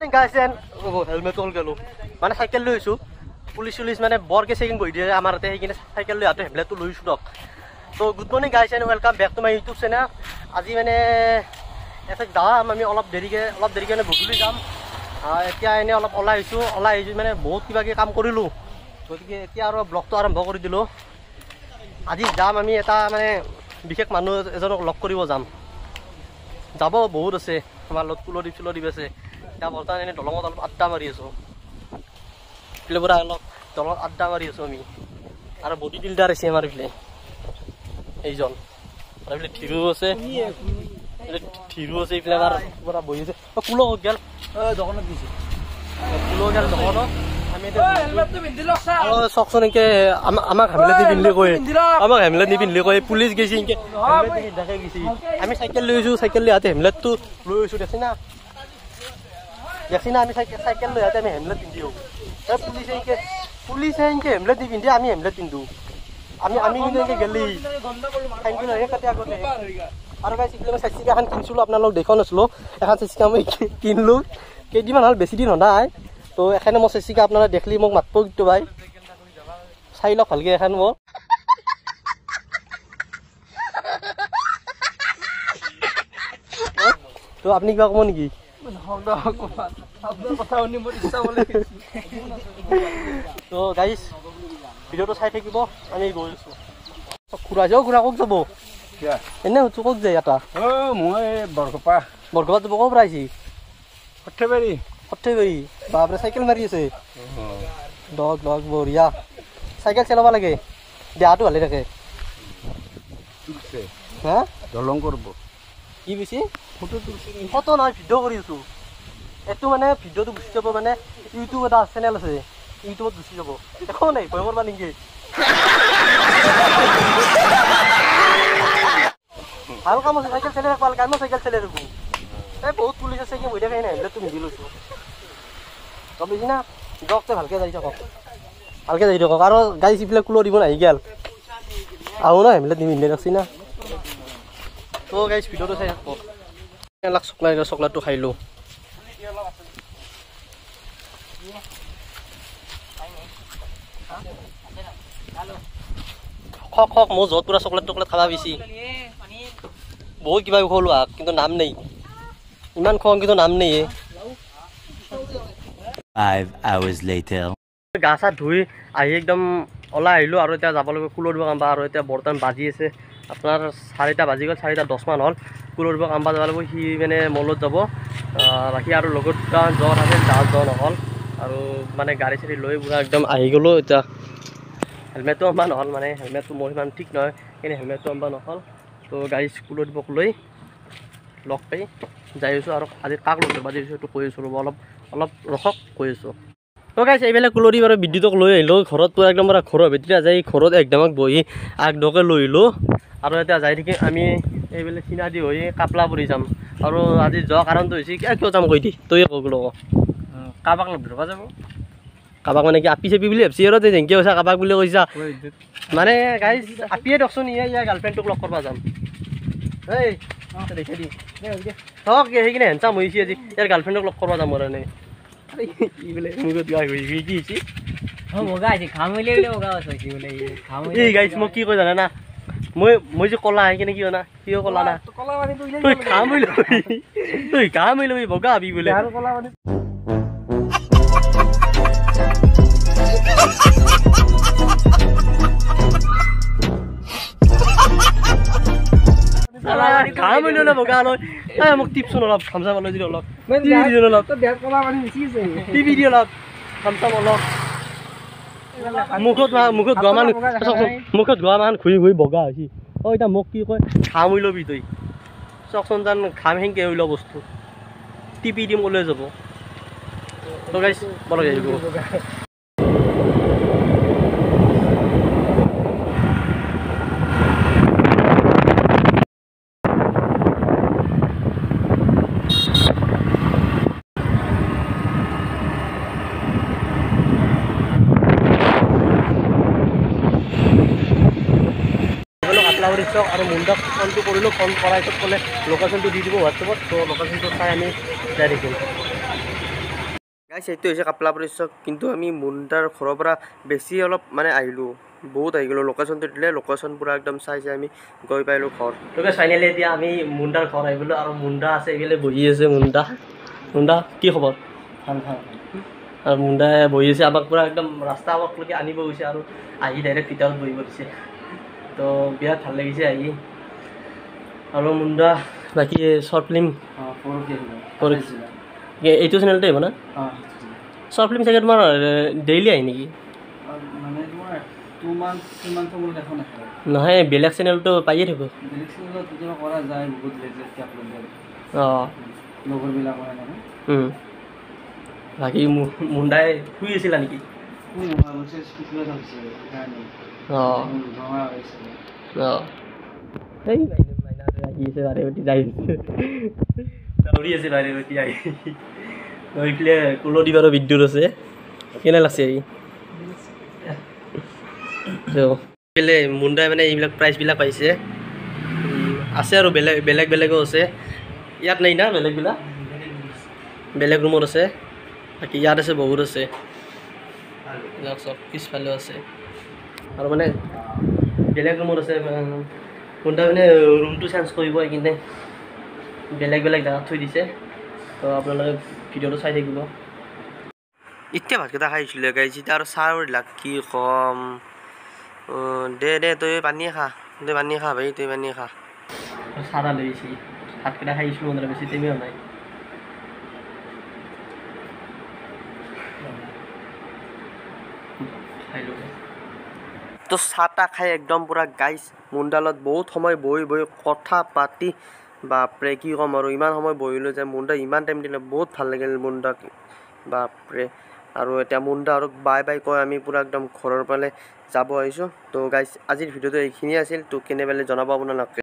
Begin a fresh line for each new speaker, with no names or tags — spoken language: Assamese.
গাইজ, হেলমেট হ'ল গ'লো, মানে চাইকেল লৈ আহিছোঁ। পুলিচ চুলিচ মানে বৰকৈ চেকিং কৰি দিয়ে আমাৰ তাতে, সেইকাৰণে চাইকেল লৈ আহোঁতে হেলমেটটো লৈছোঁ দিয়ক। ত' good morning guys and welcome back to my YouTube channel. আজি মানে এঠাইত যাম আমি অলপ দেৰিকৈ মানে গধূলি যাম। এতিয়া এনেই অলপ ওলাই আহিছোঁ, ওলাই আহিছোঁ মানে বহুত কিবা কিবি কাম কৰিলোঁ, গতিকে এতিয়া আৰু ব্লগটো আৰম্ভ কৰি দিলোঁ। আজি যাম আমি এটা মানে বিশেষ মানুহ এজনক লগ কৰিব যাম। যাব বহুত আছে আমাৰ লগত, কুলদ্বীপ চুলদ্বীপ আছে। এতিয়া বৰ্তমান এনেই দলঙত অলপ আড্ডা মাৰি আছোঁ, এইফালে পৰা অলপ দলঙত আড্ডা মাৰি আছোঁ আমি। আৰু বডি বিল্ডাৰ আছে আমাৰ এইফালে এইজন, আৰু এইফালে ধীৰু আছে, ধীৰু আছে এইফালে আমাৰ পৰা বহি আছে। কুলো গেল
দোকানত গৈছে,
কুলো গেল দোকানত। চাওকচোন এনেকে আমাক হেমলেট নিপিন্ধিলে কয়, আমাক হেমলেট নিপিন্ধিলে কয়, পুলিচ গৈছে এনেকে হেলমেট গৈছে। আমি চাইকেল লৈ আহিছোঁ, চাইকেল লৈ আহোঁতে হেলমেটটো লৈ আহিছোঁ। দেখছি না, দেখছি না, আমি চাইকেল লৈ আহোঁতে আমি হেলমেট পিন্ধি আহোঁ। পুলিচে এনেকে, পুলিচে এনেকে হেলমেট নিপিন্ধে, আমি হেলমেট পিন্ধো। আমি আমি কিন্তু এনেকে গেলি কাটি আগতে। আৰু গাইছ এইফালে মই চাৰিচকীয়া এখন কিনিছিলোঁ, আপোনালোক দেখুওৱা নাছিলোঁ। এখন চাৰিচকীয়া মই কিনিলোঁ কেইদিনমান হ'ল, বেছি দিন হোৱা নাই। তো এখানে মই চাৰিচকীয়া আপোনালোকে দেখলি মোক মাতব কিন্তু ভাই, চাই লওক ভালকে এখন মোৰ। তো আপুনি কিবা ক'ব নেকি? তো গাইছ ভিডিঅ'টো চাই থাকিব, আমি গৈ আছোঁ। খুৰা যাওঁ, খুৰা ক'ত যাব? এনে সুধছোঁ ক'ত যায় এটা?
মই বৰকোপা।
বৰকোপাত যাব? ক'ৰ পৰা আহিছে?
সৰ্থেবাৰী।
সৰ্থেবাৰী, বাপৰে চাইকেল মাৰি আছে। দক দক বঢ়িয়া, চাইকেল চলাব লাগে, দেহাটো ভালে থাকে। হা
দলং কৰিব
কি বেছি ফটো নহয়, ভিডিঅ' কৰি আছোঁ। এইটো মানে ভিডিঅ'টো গুচি যাব, মানে ইউটিউব এটা চেনেল আছে, ইউটিউবত গুচি যাব। একো নাই, ভয় কৰবা নেকি? ভাল কাম আছে, চাইকেল চলাই থাকবা লাগে। আমিও চাইকেল চলাই থাকোঁ। এই বহুত পুলিচ আছে কি বহি থাকে, হেলমেটটো পিন্ধি লৈছোঁ। গম পাইছি না? দিয়ক তই ভালকৈ যাই থাকক, ভালকৈ যাই থাকক। আৰু গাড়ী চিফিলে কুলো দিব নাহি গেল, আহোঁ না হেলমেট নিপিন্ধে দেখছি না। তো গাইজ ভিডিঅ'টো চাই থাকক। লাখ চকলেট, চকলেটটো খাই লওঁ। খক খক মোৰ য'ত পুৰা চকলেট টকলেট খাবা বেছি, বহুত কিবা খোৱালো কিন্তু নাম নেই, ইমান খোৱাম কিন্তু নাম নেই।
5 hours later
গা চা ধুই আহি একদম ওলাই আহিলোঁ। আৰু এতিয়া যাব লাগিব কুলৰ কাম। আৰু এতিয়া বৰ্তমান বাজি আছে আপোনাৰ 4টা বাজি গ'ল, 4:10 মান হ'ল। কুলৰ কাম যাব লাগিব, সি মানে মলত যাব। বাকী আৰু লগত জ্বৰ আছে, যোৱা নহ'ল। আৰু মানে গাড়ী চাড়ী লৈ পুৰা একদম আহি গ'লোঁ। এতিয়া হেলমেটটো আনবা নহ'ল, মানে হেলমেটটো মোৰ সিমান ঠিক নহয়, সেইকাৰণে হেলমেটটো আনবা নহ'ল। তো গাড়ী স্কুলত দিবক লৈ লগ পাই যাই আছোঁ। আৰু আজি কাক লগ ধৰিব যাই আছোঁ সেইটো কৈ আছোঁ, ৰ'ব অলপ অলপ ৰখক কৈ আছোঁ। তো গাইছ এইবিলাক কুলৰি বাৰু বিদ্যুতক লৈ আহিলোঁ ঘৰত, পুৰা একদম পুৰা ঘৰৰ ভিতৰে যাই ঘৰত একদমক বহি আগডকে লৈ আহিলোঁ। আৰু এতিয়া যাই থাকি আমি এইবিলাক চিনাদি হৈ কাপলাপুৰি যাম। আৰু আজি যোৱা কাৰণটো হৈছে কিয় যাম কৈ দি তই ক বোলো।
কাৰোবাক লগ ধৰিব যাব?
কাৰোবাক মানে কি আপি চাপি বুলি ভাবছি আৰু যেনেকৈ কৈছা কাৰোবাক বুলি কৈছা মানে গাইজ আপিয়ে দিয়কচোন, ইয়াৰ গাৰ্লফ্ৰেণ্ডটোক লগ কৰিব যাম। এই দেখি দি থক সেইখিনি হেণ্ডচাম হৈছে আজি, ইয়াৰ গাৰ্লফ্ৰেণ্ডক লগ কৰিব যাম। আৰু এনেই এই গাইজ মোক কি কয় জানা না, মই মই যে কলা আহি কিনে কি হয় না, কিয় কলা না, তই ঘাম হৈ ল'বি, তই ঘাম হৈ ল'বি বগা হবি বোলে। ঘাম হৈ ল'লে বগা লৈ এই মোক টিপচোন অলপ, ঘাম চাম লৈ দিলো অলপ, অলপ টিপি দি অলপ ঘাম চাম অলপ। মুখত মুখত গোৱা মানুহ, মুখত গোৱা মানুহ ঘূৰি ঘূৰি বগা হৈছে। অ এতিয়া মোক কি কয় ঘাম হৈ ল'বি তই, চাওকচোন জান ঘাম সেনকে হৈ ল বস্তু টিপি দিম ওলাই যাব। তো গাইজ বলক আহিব। আৰু মুণ্ডাক ফোনটো কৰিলোঁ, ফোন কৰাৰ পিছত ক'লে লোকেশ্যনটো দি দিব হোৱাটছএপত। তো লোকেশ্যনটো চাই আমি যাই থাকিম। এইটো হৈছে কাপলাবাৰী চক। কিন্তু আমি মুণ্ডাৰ ঘৰৰ পৰা বেছি অলপ মানে আহিলোঁ, বহুত আহি গ'লোঁ। লোকেশ্যনটো দিলে, লোকেশ্যন পূৰা একদম চাই চাই আমি গৈ পাইলোঁ ঘৰ। তো ফাইনেলি এতিয়া আমি মুণ্ডাৰ ঘৰ আহি গ'লোঁ আৰু মুণ্ডা আছে এইফালে বহি আছে। মুণ্ডা, মুণ্ডা কি খবৰ?
ভাল ভাল।
আৰু মুণ্ডাই বহি আছে, আমাক পূৰা একদম ৰাস্তা আমাকলৈকে আনিব গৈছে আৰু আহি ডাইৰেক্ট ভিতৰত বহিব দিছে। তো বিৰাট ভাল লাগিছে আহি। আৰু মুণ্ডা বাকী শ্বৰ্ট ফিল্ম এইটো চেনেলতে আহিব না? শ্বৰ্ট ফিল্ম চাগে তোমাৰ ডেইলি আহে নেকি? নহয়, বেলেগ চেনেলটো পায়ে থাকোঁ। অঁ, বাকী মুণ্ডাই শুই আছিলা নেকি? অঁ অঁ, এই মাইনা আহি আছে, বাৰে বাতি যাই দৌৰি আছে, বাৰে বাতি আহি। এইফালে কুলদীপ আৰু বিদ্যুৎ আছে। কেনে লাগছে আহি? এইফালে মুণ্ডাই মানে এইবিলাক প্ৰাইজবিলাক পাইছে আছে আৰু বেলেগ বেলেগ বেলেগো আছে। ইয়াত নাই না বেলেগবিলাক, বেলেগ ৰুমত আছে। বাকী ইয়াত আছে, বহুত আছে, চব পিছফালেও আছে আৰু মানে বেলেগ ৰুমত আছে। মুণ্ডাই মানে ৰুমটো চেঞ্জ কৰিব সেইকাৰণে বেলেগ বেলেগ জেগাত থৈ দিছে। তো আপোনালোকে ভিডিঅ'টো চাই থাকিব। এতিয়া ভাতকেইটা খাইছিলোঁ গাইছ, এতিয়া আৰু চাহবিলাক কি কম। দে দে, তই পানীয়ে খা, তই পানী খা ভাই, তই পানী খা। চাহ লৈ আহিছি, ভাতকেইটা খাইছিলোঁ মানে বেছি টাইমেও নাই। খাই ল'ব। তো চাহ তাহ খাই একদম পূৰা গাইছ মুণ্ডালত বহুত সময় বহি বহি কথা পাতি, বাপৰে কি ক'ম আৰু, ইমান সময় বহিলোঁ যে মুণ্ডা ইমান টাইম দিলে, বহুত ভাল লাগিল মুণ্ডাক, বাপৰে। আৰু এতিয়া মুণ্ডা আৰু বাই বাই কৈ আমি পূৰা একদম ঘৰৰ ফালে যাব আহিছোঁ। তো গাইছ আজিৰ ভিডিঅ'টো এইখিনিয়ে আছিল। তো কেনে পালে জনাব আপোনালোকে।